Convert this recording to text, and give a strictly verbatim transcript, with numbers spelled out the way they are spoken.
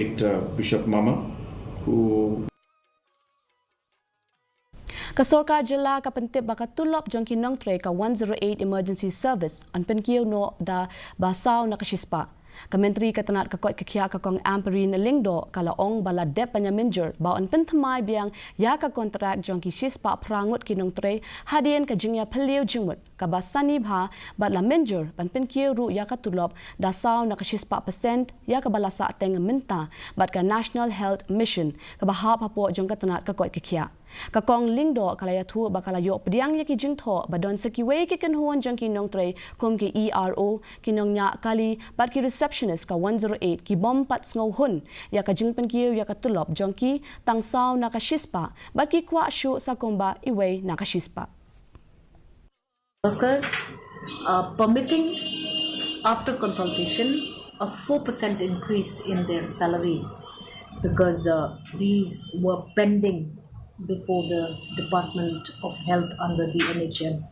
Bishop Mama, who Ka sorkar jylla ka pyntip ba ka tulop jong ki nongtrei ka one zero eight Emergency Service yn pynkiew noh da ba saw na ka shispah. Ka Myntri ka tnat ka koit ka khiah ka Kong Ampareen Lyngdoh ka la ong ba la dep ban ïa mynjur ba yn pynthymmai biang ïa ka kontrak jong ki shispah phra ngut ki nongtrei hadien ka jingïaphylliew jingmut kaba sani bha bad la mynjur ban pynkiew ruh ïa ka tulop da saw na ka shispah percent ïa kaba la sah teng mynta bad ka National Health Mission kaba hap hapoh jong ka tnat ka koit ka khiah. Ka Kong Lyngdoh ka la ïathuh ba ka la ïoh pdiang ïa ki jingthoh ba don sa kiwei ki kynhun jong ki nongtrei kum ki E R O, ki nongñiah kali bad ki receptionist ka one zero eight ki bym pat sngewhun ïa ka jingpynkiew ïa ka tulop jong ki tang saw na ka shispah bad ki kwah shuh sa kumba iwei na ka shispah. Workers, uh, permitting, after consultation, a four percent increase in their salaries because uh, these were pending before the Department of Health under the N H M.